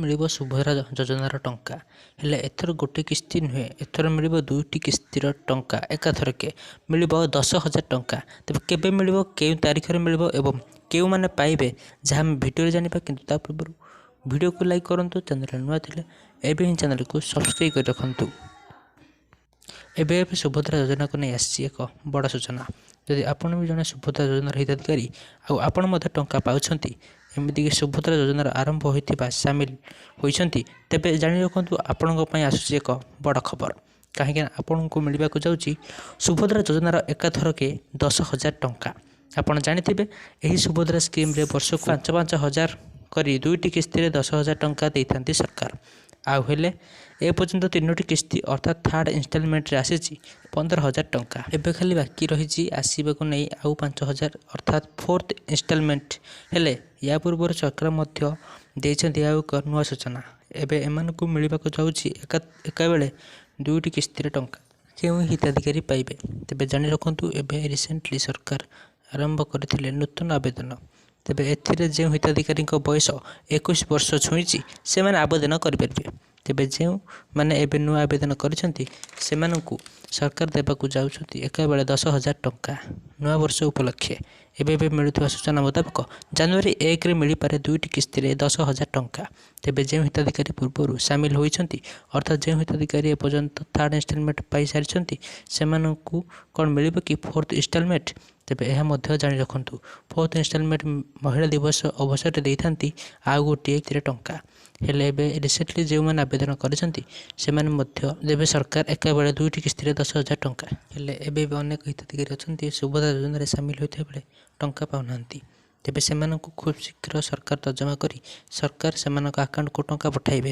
ମିଳିବ ସୁଭଦ୍ରା ଯୋଜନାର ଟଙ୍କା। ହେଲେ ଏଥର ଗୋଟେ କିସ୍ତି ନୁହେଁ, ଏଥର ମିଳିବ ଦୁଇଟି କିସ୍ତିର ଟଙ୍କା। ଏକାଥରକେ ମିଳିବ 10,000 ଟଙ୍କା। ତେବେ କେବେ ମିଳିବ, କେଉଁ ତାରିଖରେ ମିଳିବ ଏବଂ କେଉଁମାନେ ପାଇବେ, ଯାହା ଆମେ ଭିଡ଼ିଓରେ ଜାଣିବା। କିନ୍ତୁ ତା ପୂର୍ବରୁ ଭିଡ଼ିଓକୁ ଲାଇକ୍ କରନ୍ତୁ, ଚ୍ୟାନେଲରେ ନୂଆ ଥିଲେ ଏବେ ହିଁ ଚ୍ୟାନେଲକୁ ସବସ୍କ୍ରାଇବ୍ କରି ରଖନ୍ତୁ। ଏବେ ଏବେ ସୁଭଦ୍ରା ଯୋଜନାକୁ ନେଇ ଆସିଛି ଏକ ବଡ଼ ସୂଚନା। ଯଦି ଆପଣ ବି ଜଣେ ସୁଭଦ୍ରା ଯୋଜନାର ହିତାଧିକାରୀ ଆଉ ଆପଣ ମଧ୍ୟ ଟଙ୍କା ପାଉଛନ୍ତି, ଏମିତିକି ସୁଭଦ୍ରା ଯୋଜନାର ଆରମ୍ଭ ହୋଇଥିବା ସାମିଲ ହୋଇଛନ୍ତି, ତେବେ ଜାଣି ରଖନ୍ତୁ ଆପଣଙ୍କ ପାଇଁ ଆସୁଛି ଏକ ବଡ଼ ଖବର। କାହିଁକିନା ଆପଣଙ୍କୁ ମିଳିବାକୁ ଯାଉଛି ସୁଭଦ୍ରା ଯୋଜନାର ଏକାଥରକେ 10,000 ଟଙ୍କା। ଆପଣ ଜାଣିଥିବେ, ଏହି ସୁଭଦ୍ରା ସ୍କିମ୍ରେ ବର୍ଷକୁ 5 5 ହଜାର କରି ଦୁଇଟି କିସ୍ତିରେ 10,000 ଟଙ୍କା ଦେଇଥାନ୍ତି ସରକାର। ଆଉ ହେଲେ ଏପର୍ଯ୍ୟନ୍ତ ତିନୋଟି କିସ୍ତି ଅର୍ଥାତ୍ ଥାର୍ଡ଼ ଇନଷ୍ଟଲମେଣ୍ଟରେ ଆସିଛି 15,000 ଟଙ୍କା। ଏବେ ଖାଲି ବାକି ରହିଛି ଆସିବାକୁ ନେଇ ଆଉ 5,000 ଅର୍ଥାତ୍ ଫୋର୍ଥ ଇନଷ୍ଟଲମେଣ୍ଟ। ହେଲେ ୟା ପୂର୍ବରୁ ସରକାର ମଧ୍ୟ ଦେଇଛନ୍ତି ଆଉ ଏକ ନୂଆ ସୂଚନା। ଏବେ ଏମାନଙ୍କୁ ମିଳିବାକୁ ଯାଉଛି ଏକାବେଳେ ଦୁଇଟି କିସ୍ତିରେ ଟଙ୍କା। କେଉଁ ହିତାଧିକାରୀ ପାଇବେ? ତେବେ ଜାଣି ରଖନ୍ତୁ, ଏବେ ରିସେଣ୍ଟଲି ସରକାର ଆରମ୍ଭ କରିଥିଲେ ନୂତନ ଆବେଦନ। ତେବେ ଏଥିରେ ଯେଉଁ ହିତାଧିକାରୀଙ୍କ ବୟସ 21 ବର୍ଷ ଛୁଇଁଛି, ସେମାନେ ଆବେଦନ କରିପାରିବେ। ତେବେ ଯେଉଁମାନେ ଏବେ ନୂଆ ଆବେଦନ କରିଛନ୍ତି, ସେମାନଙ୍କୁ ସରକାର ଦେବାକୁ ଯାଉଛନ୍ତି ଏକାବେଳେ 10,000 ଟଙ୍କା ନୂଆବର୍ଷ ଉପଲକ୍ଷେ। ଏବେ ଏବେ ମିଳୁଥିବା ସୂଚନା ମୁତାବକ ଜାନୁଆରୀ 1ରେ ମିଳିପାରେ ଦୁଇଟି କିସ୍ତିରେ 10,000 ଟଙ୍କା। ତେବେ ଯେଉଁ ହିତାଧିକାରୀ ପୂର୍ବରୁ ସାମିଲ ହୋଇଛନ୍ତି, ଅର୍ଥାତ୍ ଯେଉଁ ହିତାଧିକାରୀ ଏପର୍ଯ୍ୟନ୍ତ ଥାର୍ଡ଼ ଇନଷ୍ଟଲମେଣ୍ଟ ପାଇସାରିଛନ୍ତି, ସେମାନଙ୍କୁ କ'ଣ ମିଳିବ କି ଫୋର୍ଥ ଇନଷ୍ଟଲମେଣ୍ଟ? ତେବେ ଏହା ମଧ୍ୟ ଜାଣି ରଖନ୍ତୁ, ଫୋର୍ଥ ଇନଷ୍ଟଲମେଣ୍ଟ ମହିଳା ଦିବସ ଅବସରରେ ଦେଇଥାନ୍ତି ଆଉ ଗୋଟିଏ ଏଥିରେ ଟଙ୍କା। ହେଲେ ଏବେ ରିସେଣ୍ଟଲି ଯେଉଁମାନେ ଆବେଦନ କରିଛନ୍ତି, ସେମାନେ ମଧ୍ୟ ଦେବେ ସରକାର ଏକାବେଳେ ଦୁଇଟି କିସ୍ତିରେ 10,000 ଟଙ୍କା। ହେଲେ ଏବେ ବି ଅନେକ ହିତାଧିକାରୀ ଅଛନ୍ତି ସୁଭଦ୍ରା ଯୋଜନାରେ ସାମିଲ ହୋଇଥିବା ବେଳେ ଟଙ୍କା ପାଉନାହାନ୍ତି। ତେବେ ସେମାନଙ୍କୁ ଖୁବ୍ ଶୀଘ୍ର ସରକାର ତର୍ଜମା କରି ସରକାର ସେମାନଙ୍କ ଆକାଉଣ୍ଟକୁ ଟଙ୍କା ପଠାଇବେ।